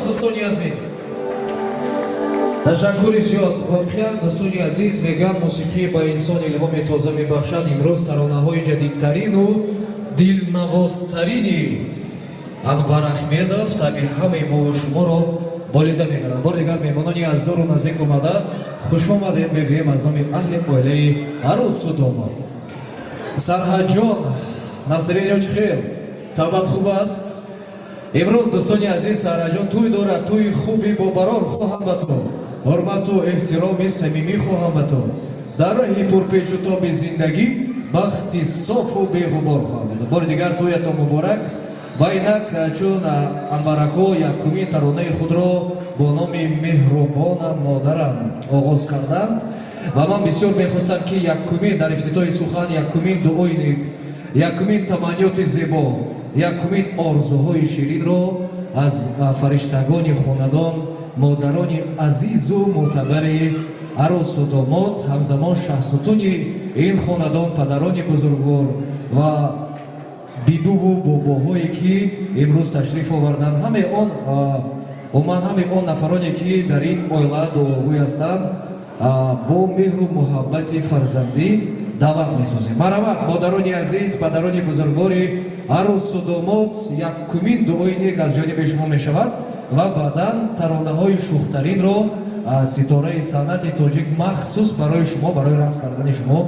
Дӯстони азиз, ташаккури зиёд. Воқеан, дӯстони азиз, мегӯянд, мусиқӣ ба инсон илҳоми тоза мебахшад. Имрӯз таронаҳои ҷадидтарину дилнавозтарини Анвар Ахмедов таби ҳамаи мову шуморо болида мегардад. Бори дигар меҳмонони аз дуру наздик омада, хушомадед мегӯем аз номи аҳли оилаи арӯсу домод. Сарҳадҷон, настроение чӣ хел? Табъат хуб аст? Имрӯз, дӯстони азиз, Сарҳадҷон тӯй дорад. Тӯи хуби бобарор хоҳам ба ту, ҳурмату эҳтироми самимӣ хоҳам ба ту, дар роҳи пурпечу тоби зиндагӣ бахти софу беғубор хоҳам ба ту. Бори дигар тӯятон муборак. Ва инак, чун Анварако якумин таронаи худро бо номи «Меҳрубонам модарам» оғоз карданд ва ман бисёр мехостам, ки якумин дар ифтитоҳи сухан якумин дуои нек, якумин таманниёти зебо, якумин орзуҳои ширинро аз фариштагони хонадон, модарони азизу мӯътабари арӯсу домод, ҳамзамон шаҳсутуни ин хонадон, падарони бузургвор ва бибуву бобоҳое, ки имрӯз ташриф оварданд, ҳамаи он, умуман ҳамаи он нафароне, ки дар ин оила дуогӯй ҳастанд, бо меҳру муҳаббати фарзандӣ даъват месозем. Марҳамат, модарони азиз, падарони бузургвори арӯсу домод, якумин дуои нек аз ҷониби шумо мешавад ва баъдан таронаҳои шухтаринро ситораи санъати тоҷик махсус барои шумо, барои рақс кардани шумо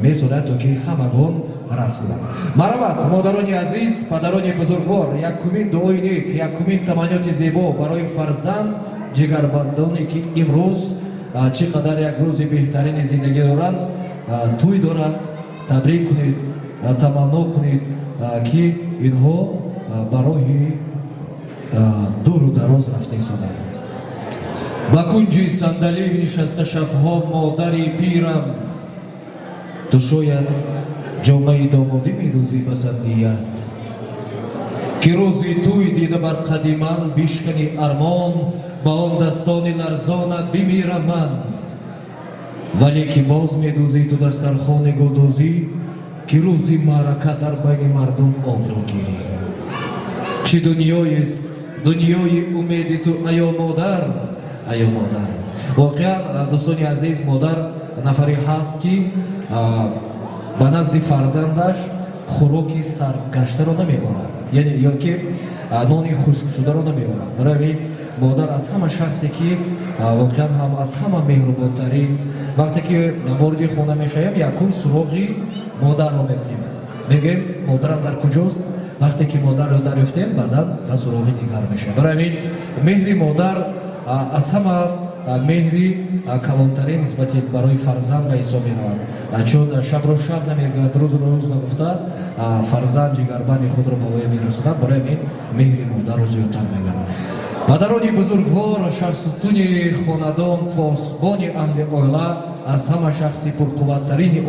месозад, то ки ҳамагон рақс кунанд. Марҳамат, модарони азиз, падарони бузургвор, якумин дуои нек, якумин таманниёти зебо барои фарзанд ҷигарбандоне, ки имрӯз чӣ қадар як рӯзи беҳтарини зиндагӣ доранд, тӯй доранд. Табрик кунед, таманно кунед, ки инҳо ба роҳи дуру дароз рафта истоданд. Ба кунҷи сандалӣ нишаста шабҳо, модари пирам, ту шояд ҷомаи домодӣ медӯзӣ ба сандият, ки рӯзи тӯй дида бар қади ман бишкани армон, ба он дастони ларзонат бимирам ман. Вале ки боз медӯзӣ ту дастархони гулдӯзӣ, ки рӯзи маърака дар байни мардум обрӯ гирӣ. Чӣ дунёест дунёи умеди ту, аё модар, аё модар! Воқеан, дӯстони азиз, модар нафаре ҳаст, ки ба назди фарзандаш хӯроки сардгаштаро намеорад, яъне ё ки нони хушкшударо намеорад. Барои ҳамин модар аз ҳама шахсе, ки воқеан ҳам аз ҳама меҳрубонтарин. Вақте ки вориди хона мешавем, якум суроғи модарро мекунем, мегӯем: «Модарам дар куҷост?» Вақте ки модарро дарёфтем, баъдан ба суроғи дигар мешавем. Барои ҳамин меҳри модар аз ҳама меҳри калонтарин нисбати барои фарзанд ба ҳисоб меравад, чун шабро шаб намегӯяд, рӯзро рӯз нагуфта, фарзанд ҷигарбанди худро ба воя мерасонад. Барои ҳамин меҳри модарро зиёдтар мегӯяд. Падарони бузургвор, шахсутуни хонадон, посбони аҳли оила, аз ҳама шахси пурқувваттарини